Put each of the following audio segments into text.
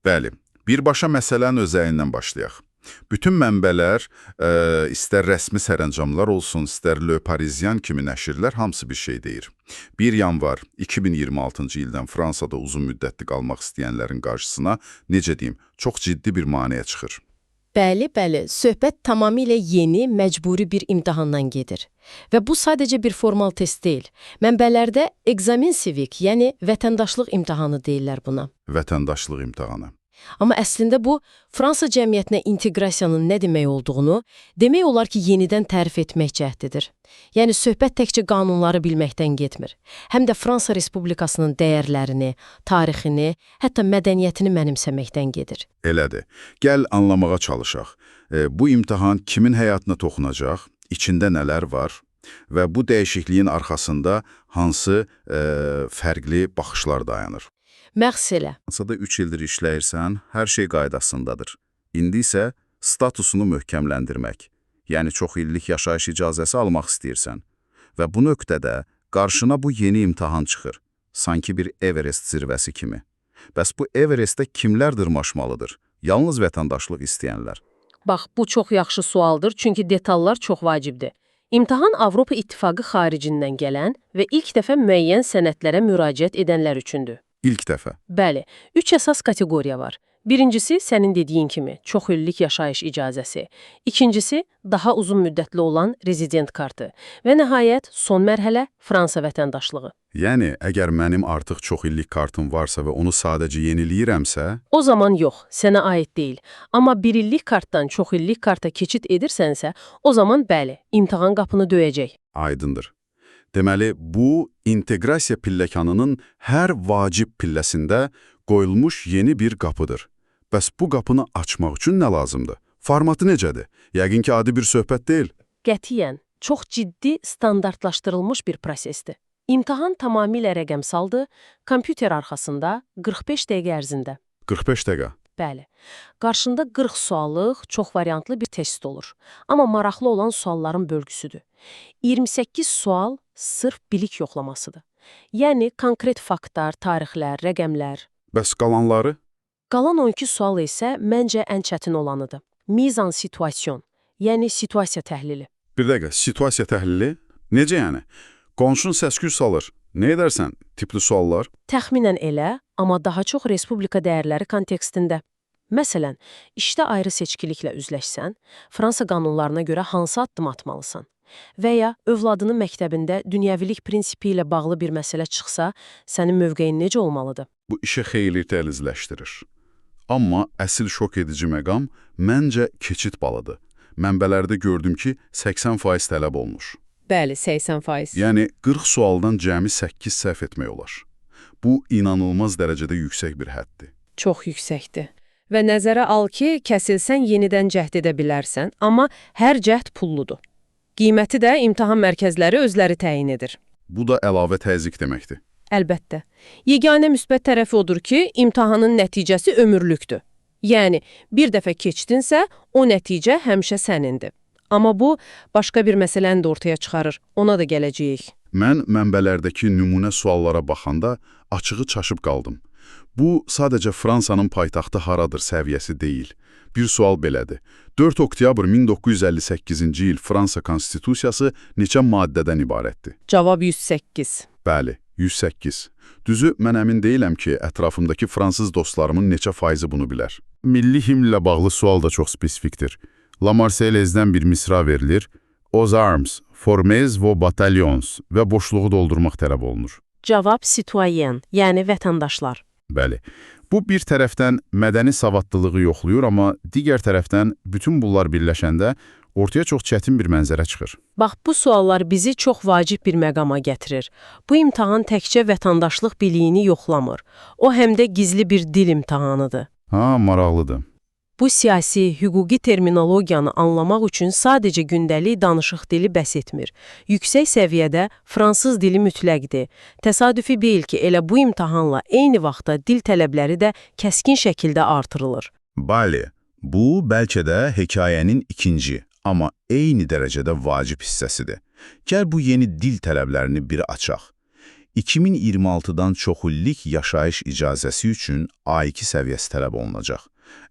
Bəli, birbaşa məsələnin özəyindən başlayaq. Bütün mənbələr, istər rəsmi sərəncamlar olsun, istər Le Parisien kimi nəşrlər hamısı bir şey deyir. 1 yanvar 2026-cı ildən Fransada uzun müddətli qalmaq istəyənlərin qarşısına, necə deyim, çox ciddi bir maneə çıxır. Bəli, bəli, söhbət tamamilə yeni, məcburi bir imtahandan gedir. Və bu sadəcə bir formal test deyil. Mənbələrdə examen civique, yəni vətəndaşlıq imtahanı deyirlər buna. Vətəndaşlıq imtahanı. Amma əslində bu, Fransa cəmiyyətinə inteqrasiyanın nə demək olduğunu demək olar ki, yenidən tərif etmək cəhdidir. Yəni söhbət təkcə qanunları bilməkdən getmir. Həm də Fransa Respublikasının dəyərlərini, tarixini, hətta mədəniyyətini mənimsəməkdən gedir. Elədir. Gəl anlamağa çalışaq. Bu imtahan kimin həyatına toxunacaq, içində nələr var və bu dəyişikliyin arxasında hansı fərqli baxışlar dayanır? Məhz elə. Fransada 3 ildir işləyirsən, hər şey qaydasındadır. İndi isə statusunu möhkəmləndirmək, yəni çox illik yaşayış icazəsi almaq istəyirsən. Və bu nöqtədə qarşına bu yeni imtahan çıxır. Sanki bir Everest zirvəsi kimi. Bəs bu Everestdə kimlər dırmaşmalıdır? Yalnız vətəndaşlıq istəyənlər. Bax, bu çox yaxşı sualdır, çünki detallar çox vacibdir. İmtahan Avropa İttifaqı xaricindən gələn və ilk dəfə müəyyən sənədlərə müraciət edənlər üçündür. İlk dəfə. Bəli, üç əsas kateqoriya var. Birincisi, sənin dediyin kimi, çox illik yaşayış icazəsi. İkincisi, daha uzun müddətli olan rezident kartı. Və nəhayət, son mərhələ Fransa vətəndaşlığı. Yəni, əgər mənim artıq çox illik kartım varsa və onu sadəcə yeniləyirəmsə, O zaman yox, sənə aid deyil. Amma bir illik kartdan çox illik karta keçid edirsənsə, o zaman bəli, imtahan qapını döyəcək. Aydındır. Deməli, bu, inteqrasiya pilləkanının hər vacib pilləsində qoyulmuş yeni bir qapıdır. Bəs bu qapını açmaq üçün nə lazımdır? Formatı necədir? Yəqin ki, adi bir söhbət deyil. Qətiyyən, çox ciddi, standartlaşdırılmış bir prosesdir. İmtahan tamamilə rəqəmsaldır, kompüter arxasında 45 dəqiqə ərzində. 45 dəqiqə. Bəli. Qarşında 40 suallıq, çox variantlı bir test olur. Amma maraqlı olan sualların bölgüsüdür. 28 sual sırf bilik yoxlamasıdır. Yəni konkret faktlar, tarixlər, rəqəmlər. Bəs qalanları? Qalan 12 sual isə məncə ən çətin olanıdır. Mise en situation, yəni situasiya təhlili. Bir dəqiqə, situasiya təhlili? Necə yəni? Qonşun səs-küy salır. Nə edərsən? Tipli suallar. Təxminən elə, amma daha çox respublika dəyərləri kontekstində. Məsələn, işdə ayrı seçkiliklə üzləşsən, Fransa qanunlarına görə hansı addım atmalısan? Və ya övladının məktəbində dünyəvilik prinsipi ilə bağlı bir məsələ çıxsa, sənin mövqeyin necə olmalıdır? Bu işi xeyli qəlizləşdirir. Amma əsl şok edici məqam məncə keçid balıdır. Mənbələrdə gördüm ki, 80% tələb olunur. Bəli, 80%. Yəni 40 sualdan cəmi 8 səhv etmək olar. Bu inanılmaz dərəcədə yüksək bir həddir. Çox yüksəkdir. Və nəzərə al ki, kəsilsən yenidən cəhd edə bilərsən, amma hər cəhd pulludur. Qiyməti də imtahan mərkəzləri özləri təyin edir. Bu da əlavə təzyiq deməkdir. Əlbəttə. Yeganə müsbət tərəfi odur ki, imtahanın nəticəsi ömürlükdür. Yəni, bir dəfə keçdinsə, o nəticə həmişə sənindir. Amma bu, başqa bir məsələni də ortaya çıxarır. Ona da gələcəyik. Mən mənbələrdəki nümunə suallara baxanda açığı çaşıb qaldım. Bu, sadəcə Fransanın paytaxtı haradır səviyyəsi deyil. Bir sual belədir. 4 oktyabr 1958-ci il Fransa Konstitusiyası neçə maddədən ibarətdir? Cavab 108. Bəli, 108. Düzü, mən əmin deyiləm ki, ətrafımdakı fransız dostlarımın neçə faizi bunu bilər. Milli himnlə bağlı sual da çox spesifikdir. La Marseillaise-dən bir misra verilir. Aux armes, formez vos bataillons və boşluğu doldurmaq tələb olunur. Cavab citoyen, yəni vətəndaşlar. Bəli. Bu bir tərəfdən mədəni savadlılığı yoxlayır, amma digər tərəfdən bütün bunlar birləşəndə ortaya çox çətin bir mənzərə çıxır. Bax, bu suallar bizi çox vacib bir məqama gətirir. Bu imtahan təkcə vətəndaşlıq biliyini yoxlamır. O həm də gizli bir dil imtahanıdır. Ha, maraqlıdır. Bu siyasi, hüquqi terminologiyanı anlamaq üçün sadəcə gündəlik danışıq dili bəs etmir. Yüksək səviyyədə fransız dili mütləqdir. Təsadüfi deyil ki, elə bu imtahanla eyni vaxtda dil tələbləri də kəskin şəkildə artırılır. Bəli, bu bəlkə də hekayənin ikinci, amma eyni dərəcədə vacib hissəsidir. Gəl bu yeni dil tələblərini bir açaq. 2026-dan çoxillik yaşayış icazəsi üçün A2 səviyyəsi tələb olunacaq.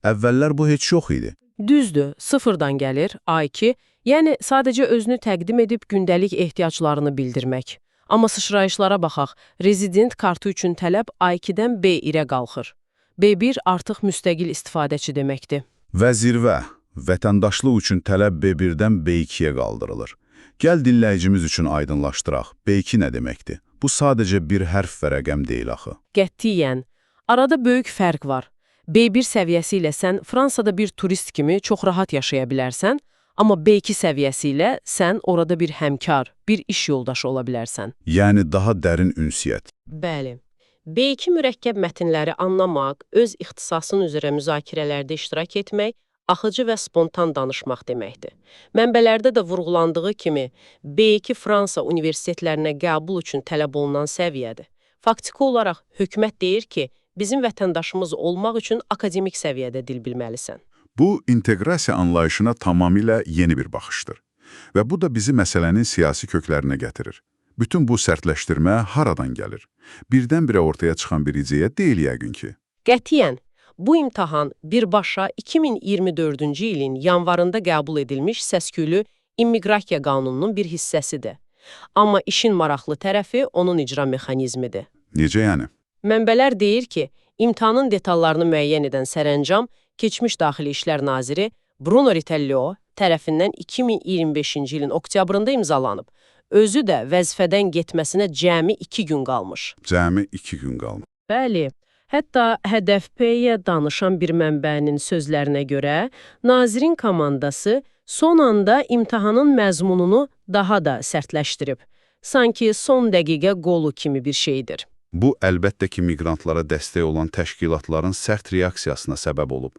Əvvəllər bu heç yox idi. Düzdür, sıfırdan gəlir A2, yəni sadəcə özünü təqdim edib gündəlik ehtiyaclarını bildirmək. Amma sıçrayışlara baxaq, rezident kartı üçün tələb A2-dən B1-ə qalxır. B1 artıq müstəqil istifadəçi deməkdir. Və zirvə, vətəndaşlıq üçün tələb B1-dən B2-yə qaldırılır. Gəl dinləyicimiz üçün aydınlaşdıraq, B2 nə deməkdir? Bu sadəcə bir hərf və rəqəm deyil axı. Qətiyyən. Arada böyük fərq var. B1 səviyyəsi ilə sən Fransada bir turist kimi çox rahat yaşaya bilərsən, amma B2 səviyyəsi ilə sən orada bir həmkar, bir iş yoldaşı ola bilərsən. Yəni daha dərin ünsiyyət. Bəli. B2 mürəkkəb mətnləri anlamaq, öz ixtisasın üzrə müzakirələrdə iştirak etmək, axıcı və spontan danışmaq deməkdir. Mənbələrdə də vurğulandığı kimi, B2 Fransa universitetlərinə qəbul üçün tələb olunan səviyyədir. Faktiki olaraq hökumət deyir ki, bizim vətəndaşımız olmaq üçün akademik səviyyədə dil bilməlisən. Bu, inteqrasiya anlayışına tamamilə yeni bir baxışdır. Və bu da bizi məsələnin siyasi köklərinə gətirir. Bütün bu sərtləşdirmə haradan gəlir? Birdən-birə ortaya çıxan bir ideya deyil yəqin ki. Qətiyyən, bu imtahan birbaşa 2024-cü ilin yanvarında qəbul edilmiş səsküylü immiqrasiya qanununun bir hissəsidir. Amma işin maraqlı tərəfi onun icra mexanizmidir. Necə yəni? Mənbələr deyir ki, imtahanın detallarını müəyyən edən sərəncam keçmiş Daxili İşlər Naziri Bruno Retailleau tərəfindən 2025-ci ilin oktyabrında imzalanıb. Özü də vəzifədən getməsinə cəmi 2 gün qalmış. Cəmi 2 gün qalmış. Bəli, hətta HDP-yə danışan bir mənbənin sözlərinə görə, nazirin komandası son anda imtahanın məzmununu daha da sərtləşdirib. Sanki son dəqiqə qolu kimi bir şeydir. Bu, əlbəttə ki, miqrantlara dəstək olan təşkilatların sərt reaksiyasına səbəb olub.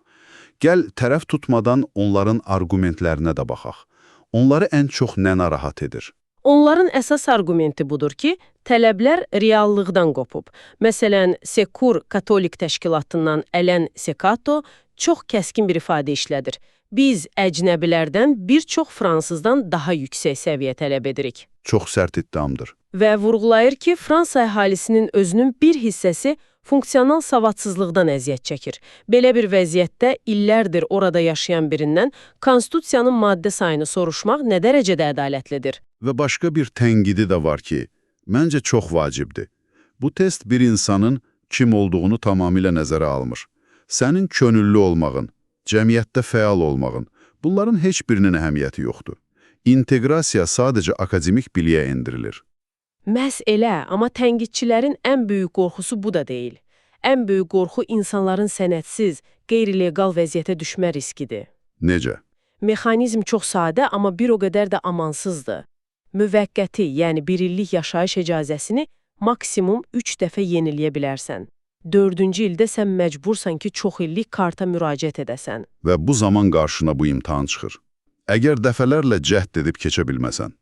Gəl tərəf tutmadan onların arqumentlərinə də baxaq. Onları ən çox nə narahat edir? Onların əsas arqumenti budur ki, tələblər reallıqdan qopub. Məsələn, Sekur Katolik təşkilatından Elen Sekato çox kəskin bir ifadə işlədir. Biz əcnəbilərdən bir çox fransızdan daha yüksək səviyyə tələb edirik. Çox sərt iddiamdır. Və vurğulayır ki, Fransa əhalisinin özünün bir hissəsi funksional savadsızlıqdan əziyyət çəkir. Belə bir vəziyyətdə illərdir orada yaşayan birindən konstitusiyanın maddə sayını soruşmaq nə dərəcədə ədalətlidir? Və başqa bir tənqidi də var ki, məncə çox vacibdir. Bu test bir insanın kim olduğunu tamamilə nəzərə almır. Sənin könüllü olmağın, cəmiyyətdə fəal olmağın, bunların heç birinin əhəmiyyəti yoxdur. İnteqrasiya sadəcə akademik biliyə endirilir. Məhz elə, amma tənqidçilərin ən böyük qorxusu bu da deyil. Ən böyük qorxu insanların sənədsiz, qeyri-leqal vəziyyətə düşmə riskidir. Necə? Mexanizm çox sadə, amma bir o qədər də amansızdır. Müvəqqəti, yəni bir illik yaşayış icazəsini maksimum 3 dəfə yeniləyə bilərsən. 4-cü ildə sən məcbursan ki, çox illik karta müraciət edəsən. Və bu zaman qarşına bu imtahan çıxır. Əgər dəfələrlə cəhd edib keçə bilməsən.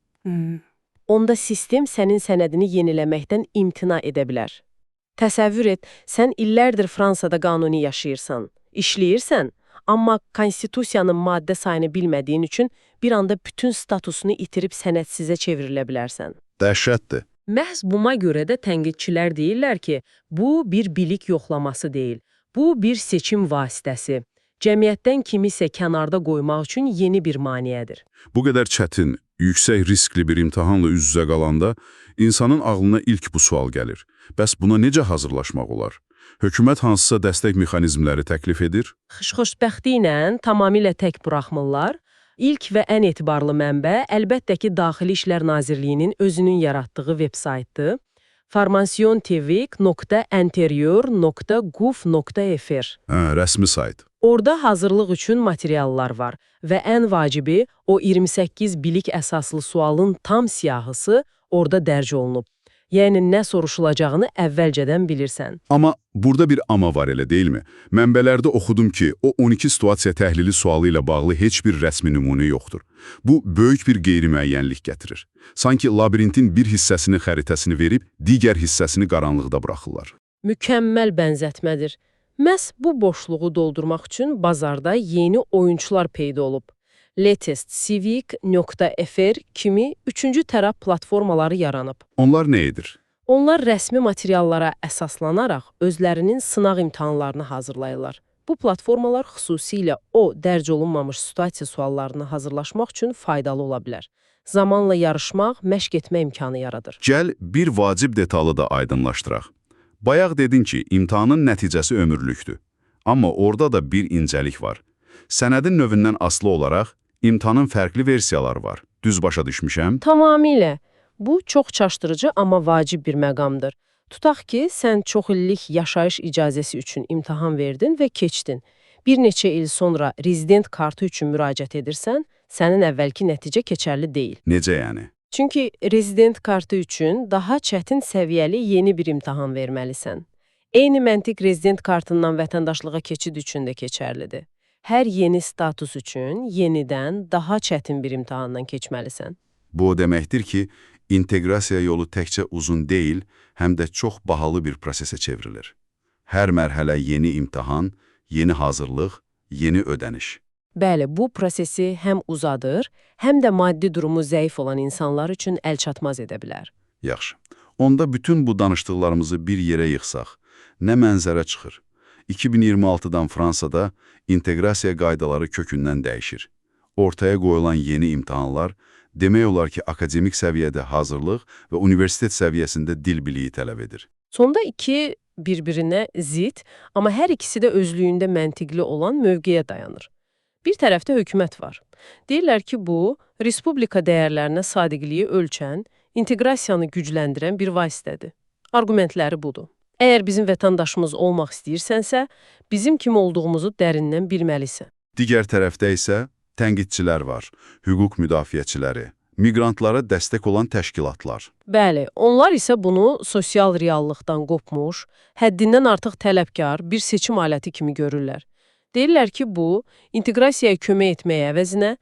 Onda sistem sənin sənədini yeniləməkdən imtina edə bilər. Təsəvvür et, sən illərdir Fransada qanuni yaşayırsan, işləyirsən, amma konstitusiyanın maddə sayını bilmədiyin üçün bir anda bütün statusunu itirib sənədsizə çevrilə bilərsən. Dəhşətdir. Məhz buna görə də tənqidçilər deyirlər ki, bu bir bilik yoxlaması deyil, bu bir seçim vasitəsi. Cəmiyyətdən kimisə kənarda qoymaq üçün yeni bir maneədir. Bu qədər çətin, yüksək riskli bir imtahanla üz-üzə qalanda insanın ağlına ilk bu sual gəlir. Bəs buna necə hazırlaşmaq olar? Hökumət hansısa dəstək mexanizmləri təklif edir? Xoşbəxtliklə tamamilə tək buraxmırlar. İlk və ən etibarlı mənbə əlbəttə ki, Daxili İşlər Nazirliyinin özünün yaratdığı veb-saytdır. formationtv.interior.gov.fr. Hə, rəsmi sayt. Orada hazırlıq üçün materiallar var və ən vacibi o 28 bilik əsaslı sualın tam siyahısı orada dərc olunub. Yəni nə soruşulacağını əvvəlcədən bilirsən. Amma burada bir ama var elə deyilmi? Mənbələrdə oxudum ki, o 12 situasiya təhlili sualı ilə bağlı heç bir rəsmi nümunə yoxdur. Bu, böyük bir qeyri-müəyyənlik gətirir. Sanki labirintin bir hissəsinin xəritəsini verib, digər hissəsini qaranlıqda buraxırlar. Mükəmməl bənzətmədir. Məhz bu boşluğu doldurmaq üçün bazarda yeni oyunçular peyda olub. Latest.civic.fr kimi üçüncü tərəf platformaları yaranıb. Onlar nə edir? Onlar rəsmi materiallara əsaslanaraq özlərinin sınaq imtahanlarını hazırlayırlar. Bu platformalar xüsusilə o dərc olunmamış situasiya suallarına hazırlaşmaq üçün faydalı ola bilər. Zamanla yarışmaq, məşq etmə imkanı yaradır. Gəl bir vacib detalı da aydınlaşdıraq. Bayaq dedin ki, imtahanın nəticəsi ömürlükdür. Amma orada da bir incəlik var. Sənədin növündən asılı olaraq imtahanın fərqli versiyaları var. Düz başa düşmüşəm? Tamamilə. Bu çox çaşdırıcı, amma vacib bir məqamdır. Tutaq ki, sən çox illik yaşayış icazəsi üçün imtahan verdin və keçdin. Bir neçə il sonra rezident kartı üçün müraciət edirsən, sənin əvvəlki nəticə keçərli deyil. Necə yəni? Çünki rezident kartı üçün daha çətin səviyyəli yeni bir imtahan verməlisən. Eyni məntiq rezident kartından vətəndaşlığa keçid üçün də keçərlidir. Hər yeni status üçün yenidən daha çətin bir imtahandan keçməlisən. Bu o deməkdir ki, inteqrasiya yolu təkcə uzun deyil, həm də çox bahalı bir prosesə çevrilir. Hər mərhələ yeni imtahan, yeni hazırlıq, yeni ödəniş. Bəli, bu prosesi həm uzadır, həm də maddi durumu zəif olan insanlar üçün əlçatmaz edə bilər. Yaxşı. Onda bütün bu danışdıqlarımızı bir yerə yığsaq, nə mənzərə çıxır? 2026-dan Fransada inteqrasiya qaydaları kökündən dəyişir. Ortaya qoyulan yeni imtahanlar demək olar ki, akademik səviyyədə hazırlıq və universitet səviyyəsində dil biliyi tələb edir. Sonda iki bir-birinə zid, amma hər ikisi də özlüyündə məntiqli olan mövqeyə dayanır. Bir tərəfdə hökumət var. Deyirlər ki, bu, respublika dəyərlərinə sadiqliyi ölçən, inteqrasiyanı gücləndirən bir vasitədir. Arqumentləri budur. Əgər bizim vətəndaşımız olmaq istəyirsənsə, bizim kim olduğumuzu dərindən bilməlisən. Digər tərəfdə isə tənqidçilər var, hüquq müdafiəçiləri, miqrantlara dəstək olan təşkilatlar. Bəli, onlar isə bunu sosial reallıqdan qopmuş, həddindən artıq tələbkar bir seçim aləti kimi görürlər. Deyirlər ki, bu, inteqrasiyaya kömək etməyə əvəzinə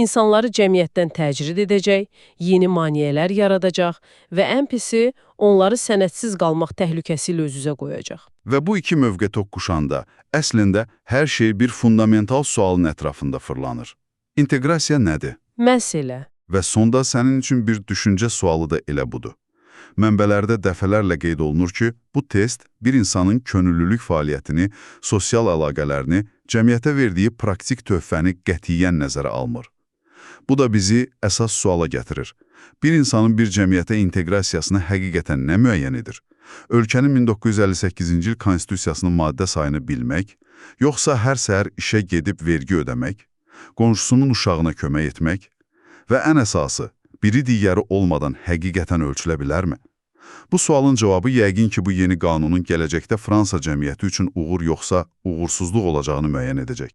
insanları cəmiyyətdən təcrid edəcək, yeni maneələr yaradacaq və ən pisi onları sənədsiz qalmaq təhlükəsi ilə üz-üzə qoyacaq. Və bu iki mövqe toqquşanda əslində hər şey bir fundamental sualın ətrafında fırlanır. İnteqrasiya nədir? Məhz elə. Və sonda sənin üçün bir düşüncə sualı da elə budur. Mənbələrdə dəfələrlə qeyd olunur ki, bu test bir insanın könüllülük fəaliyyətini, sosial əlaqələrini, cəmiyyətə verdiyi praktik töhfəni qətiyyən nəzərə almır. Bu da bizi əsas suala gətirir. Bir insanın bir cəmiyyətə inteqrasiyasını həqiqətən nə müəyyən edir? Ölkənin 1958-ci il konstitusiyasının maddə sayını bilmək, yoxsa hər səhər işə gedib vergi ödəmək, qonşusunun uşağına kömək etmək və ən əsası, biri digəri olmadan həqiqətən ölçülə bilərmi? Bu sualın cavabı yəqin ki, bu yeni qanunun gələcəkdə Fransa cəmiyyəti üçün uğur yoxsa uğursuzluq olacağını müəyyən edəcək.